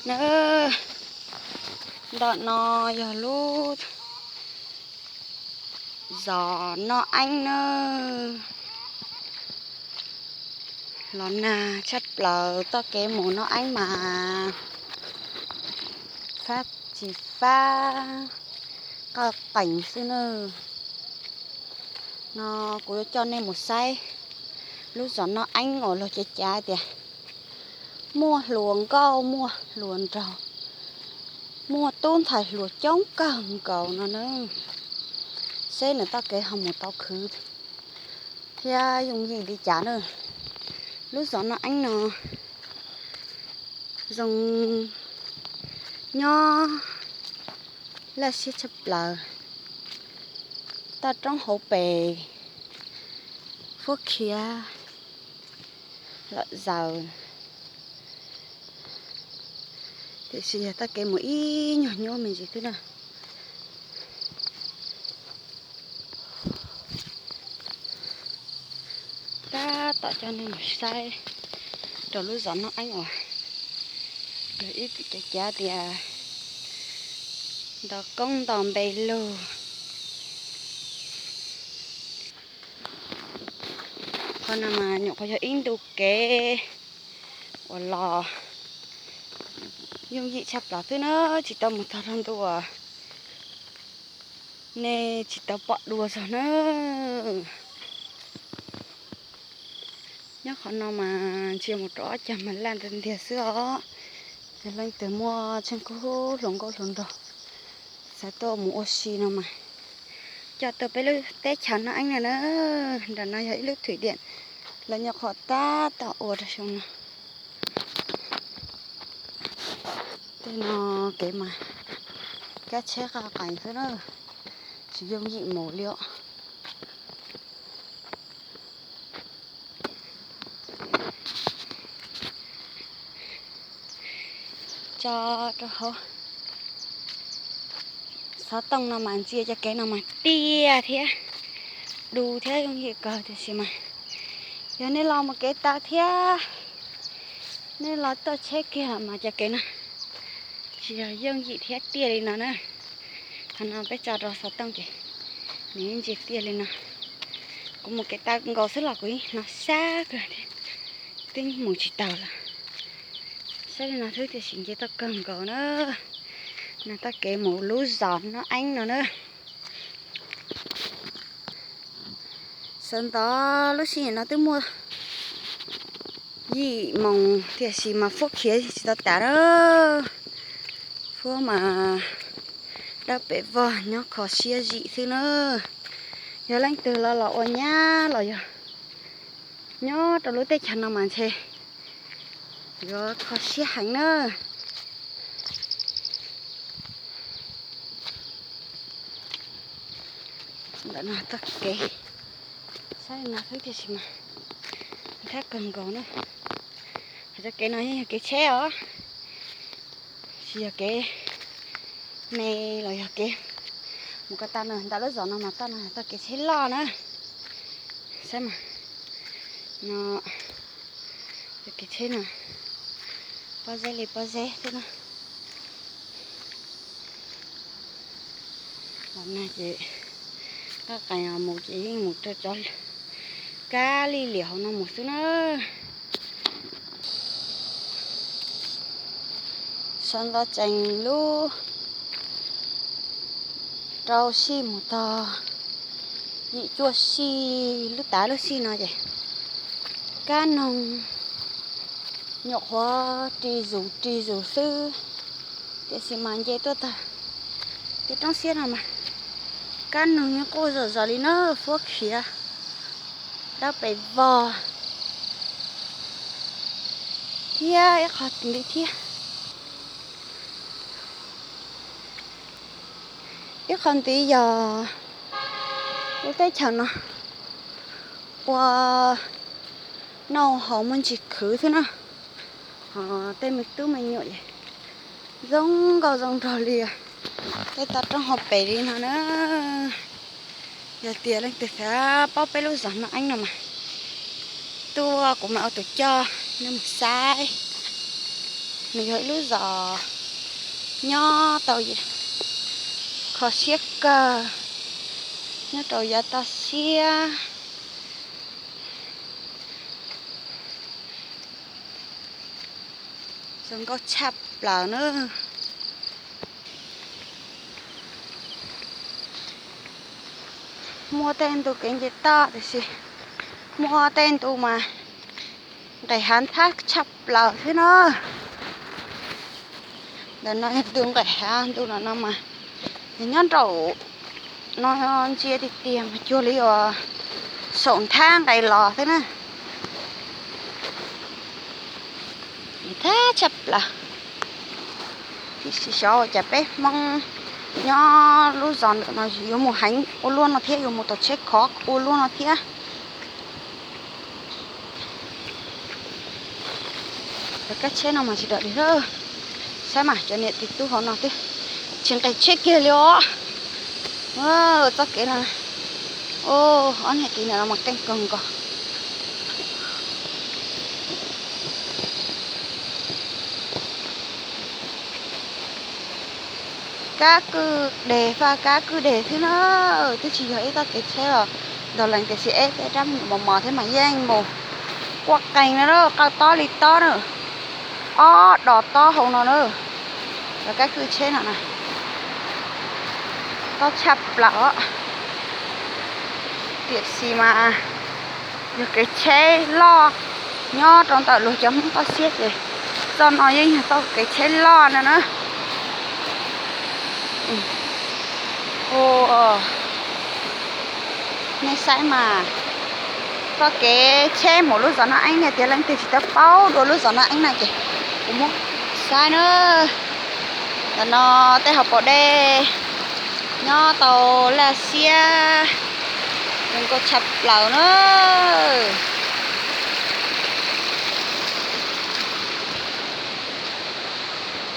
Nawb, ntawm no yog lub zos Noj Eeb nawb. Los nag tshaj plaws, txoj kev mus Noj Eeb mas fab tsis fab, qaj qees xwb nawb. No kuv yuav coj nej mus saib lub zos Noj Eeb uas luag cev cav tias muaj hluas nkauj muaj hluas nraug, muaj tub ntxhais hluas coob kawg nkaus no na. Seb nws txoj kev ho mus tau khwv thiab yooj yim li cas na. Lub zos Noj Eeb no zoo nyob laj siab tshaj plaws, toj roob hauv pes fuab khiav lom zaws, tiam sis yog txoj kev mus ib nyuag nyuab me ntsis xwb na. Tab tom coj nej mus saib rau lub zos Noj Eeb uas luag ib txwm cav cav tias nto koob nto npe lug. Qhov no mas nyuam qhuav yog ib ntu kev uas los yooj yim tshaj plaws xwb na, tsis tau mus txog rau ntu uas nej tsis tau pom dua zog na. Nyob qhov no mas ntsia mus rau ob cag mas laj ntiag ntiag xwb os. Yog leej twg muaj tsheej kub hluas nkauj hluas nraug xav tuaj mus ua si no mas coj tuaj peb lub teb chaws Noj Eeb no na. Nram no yog ib lub thwm diam, lawv nyuam qhuav tab tom ua rau xyoo no. Tej no kev mas kab tsheb qaj qees xwb na, tsis yooj yim mus li os. Tso rau hauv xov tooj no mas ntsia cov kev no mas tiaj thiab, du thiab yooj yim kawg, tiam sis mas yog nej los mus kev taw thiab nej los tuaj tsheb kiag los mas cov kev no tsis yog yooj yim thiab tiaj li no na. Qhov no peb tso rau xov tooj ces nws ntsia tiaj li no. Kuv mus kev taw nkaus xwb los kuv yeej hnov sab kawg thiab, twb mus tsis taus lawm. Saib li no xwb tiam sis nce toj kawg nkaus na. No txoj kev mus lub zos Noj Eeb no na. Sawv ntxov lub sij hawm no twb muaj yim moos tiam sis mas fuab khiav tsis tau tas na. Fuab mas dawb pes vog nyob kho siab zim xwb na. Yog leej twg los los ua nyab los yog nyob rau lub teb chaws no mas ntshe yuav kho siab heev na. Ntawm no txoj kev, saib no xwb tiam sis mas nthav kawg nkaus na. Hais txoj kev no yeej yog kev tsheb os, tsis yog kev me los yog kev mus ko taw na. Ntawm lub zos no mas toj no yog txoj kev tsheb loj na. Saib mas, no, txoj kev tsheb no pob zeb li pob zeb xwb na. Los nag ces qaj qees mus ces yeej mus rau cov kab lij liam hauv no mus xwb na. Sawv ntxov tsees lub rau sij mus txog yim cuaj sij lub tav lub sij no ces kab noog nyuam qhuav ris zus ris zus xwb, tiam sis mas nce tuaj tag tej roob siab no mas kab noog yeej quaj zom zaws li na, fuab khiav dawb pes vog thiab ib qho ntxiv thiab. Ib qho ntxiv yog lub teb chaws no ua noj haus muaj ntsis khwv xwb na. Ho tej me tub me nyuam zoo nkauj zoo nraug li tej toj roob hauv pes li no na. Yog tias leej twg xav paub peb lub zos Noj Eeb no mas tuaj kuv mam ua tus coj nej mus saib. Nws yog ib lub zos nyob tau kho siab kawg, nyob rau yav toj siab. Zoo nkauj tshaj plaws na. Muaj tej ntu kev nce toj tiam sis muaj tej ntu mas nqes hav nthab tshaj plaws thiab na. Ntawm no yog ntu nqes hav, ntu no no mas nws nyob nraum no ntsia tiag tiag mas cuag li uas saum nthab nqes los thiab na. Nthab tshaj plaws. Tiam sis xyov ua cas peb Hmoob nyob lub zos ntawm no yuav mus heev ua luaj no thiab, yuav mus tau tsheb khov ua luaj no thiab. Cov kab tsheb no mas tsis dog dig lawm. Saib mas cov niam txiv tub hauv no twb tsis nqes tsheb kiag li os. Txoj kev no, ob niag tiv ntawm no mas qeej kawg nkaus. Kab kwj deg, faj kab kwj deg xwb na, twb tsis yog ib txoj kev tsheb os. Ntaug lees tiam sis eb tej rab me nyuam mos mos thiab mas yeej mus quaj qees na, qawj tob li tob na. Ob dos tob hauv no na, cov kab kwj tsheb no na, tob tshaj plaws. Tiam sis mas yog kev tsheb loj nyob rau ntawm luag cov Hmoob toj siab ces txoj no yeej yog txoj kev tsheb loj no na. Nej saib mas, txoj kev tsheb mus lub zos Naj Eeb, nej tias leej twg tsis tau paub dua lub zos Naj Eeb na ces kuv muab saib na. Ntawm no tej hauv paus dej nyob tau laj xiab zoo nkauj tshaj plaws na.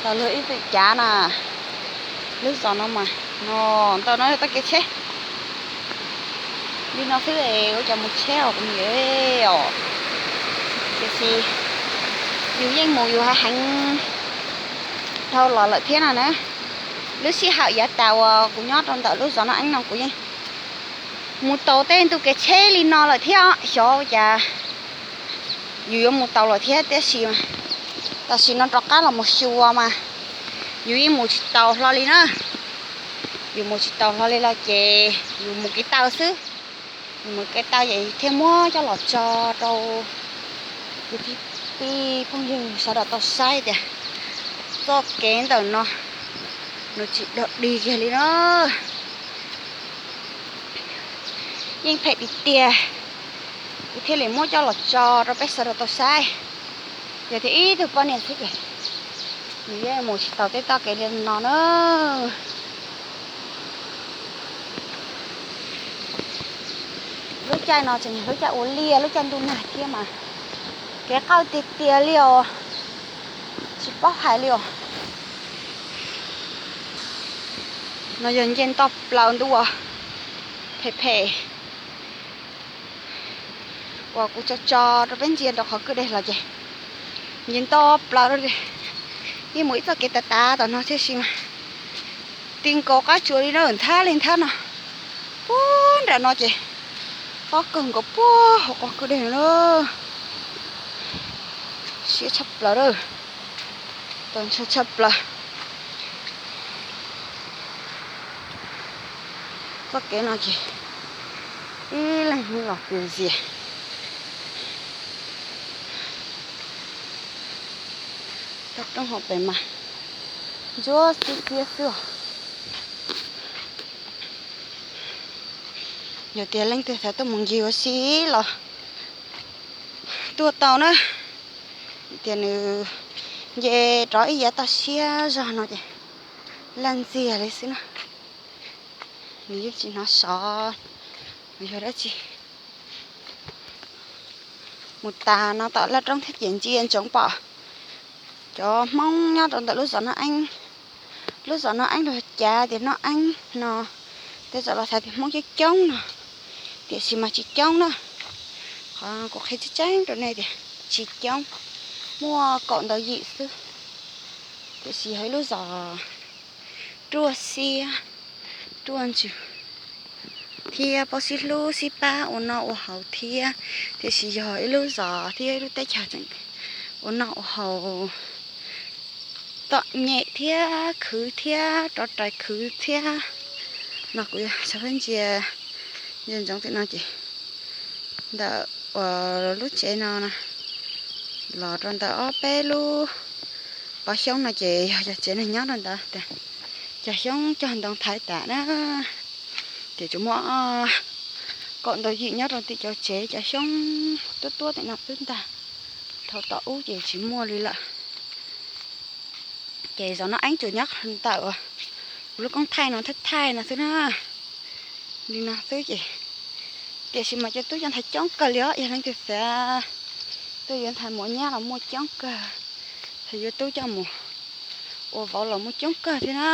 Tau luag ib txwm cav na, lub zos no mas no ntawm no yog txoj kev tsheb li no xwb es ua cas mus tsheb os kuv niam os. Tiam sis yus yeej mus yus ha heev dhau los lawm thiab no na. Lub sij hawm yav tas uas kuv nyob rau ntawm lub zos Naj Eeb no kuv yeej mus tau tej ntu kev tsheb li no lawm thiab, xyov ua cas yus yuav mus tau lawm thiab. Tiam sis tam sim no rov qab los mus xyuas mas yus yeej mus tsis taus hlo li na. Yus mus tsis taus hlo li los ces yus mus kev taw xwb. Yus mus kev taw ces thiaj muab coj los tso rau kwv tij phooj ywg sawv daws tau saib tias txoj kev ntawm no nws tsis dog dig kiag li na. Yeej phem tiag tiag, kuv thiaj li muab coj los tso rau peb sawv daws tau saib. Yog tias ib tug poj niam xwb ces nws yeej mus tsis taus tej txoj kev li no na. Lub caij no tseem yog lub caij ua liaj lub caij ntuj nag thiab mas kev qawj tiag tiag li os, tsis paub hais li os. No yog nce nto plaws ntua phem phem uas kuv tso tso rau peb ntsia rau qhov kwj deg los ces nce nto plaws, yeej mus ib txoj kev tav tav tom no thiab sis mas ti nkaus qab tsuas li na, nthab li nthab no. Puag nram no ces tob kawg nkaus puag hauv qhov kwj deg na. Siab tshaj plaws lawm, txaus ntshai tshaj plaws. Txoj kev no ces ib leeg los pw ntxias. Toj roob hauv pes mas ntsuab xiab xiab xwb os. Yog tias leej twg xav tuaj mus ncig ua si los tuaj tau na. Tias nws nce rov ib yav toj siab zog no ces laj ntxiag li xwb na. Nws yeej tsis hnov sov yog dab tsi. Mus tas no tom laj roob thiab ces ntsia ntsoov pom cov Hmoob nyob rau ntawm lub zos Naj Eeb. Lub zos Naj Eeb los cav tias Naj Eeb no, tej zaum los xav tias Hmoob coob coob no, tiam sis mas tsis coob na. Qhov kuv qhia tseeb tseeb rau nej tias tsis coob, muaj kaum ntau yim xwb. Tiam sis yog ib lub zos ruaj xiab, ruaj ntsws thiab pob xib hlub xib pab ua noj ua haus thiab. Tiam sis yog ib lub zos thiab ib lub teb chaws tseem ua noj ua haus txom nyem thiab khwv thiab rov rais khwv thiab. No kuv yog xav pheej ntsia ntsia ntsoov tim no ces ntawm uas lub tsev no los rau ntawm ob peb lub pov xyoob no ces yog cov tsev neeg nyob rau ntawd. Cov xyoob cog ntoo thaiv tas na, ces tsuas muaj kaum ntau yim nyob rau tim cov tsev. Cov xyoob tuab tuab tim no twb ntag, dhau tom ub ces tsis muaj li lawm. Ces zos no eeb tsuas nyob ntawm kuv lub koob thaij no thaij thaij no xwb na, li no xwb ces. Tiam sis mas cov tub coj nthav coob kawg li os, yog leej twg xav tuaj yuav nthav mus ua nyab los muaj coob kawg, xav yuav tub coj mus ua vauv los muaj coob kawg thiab na.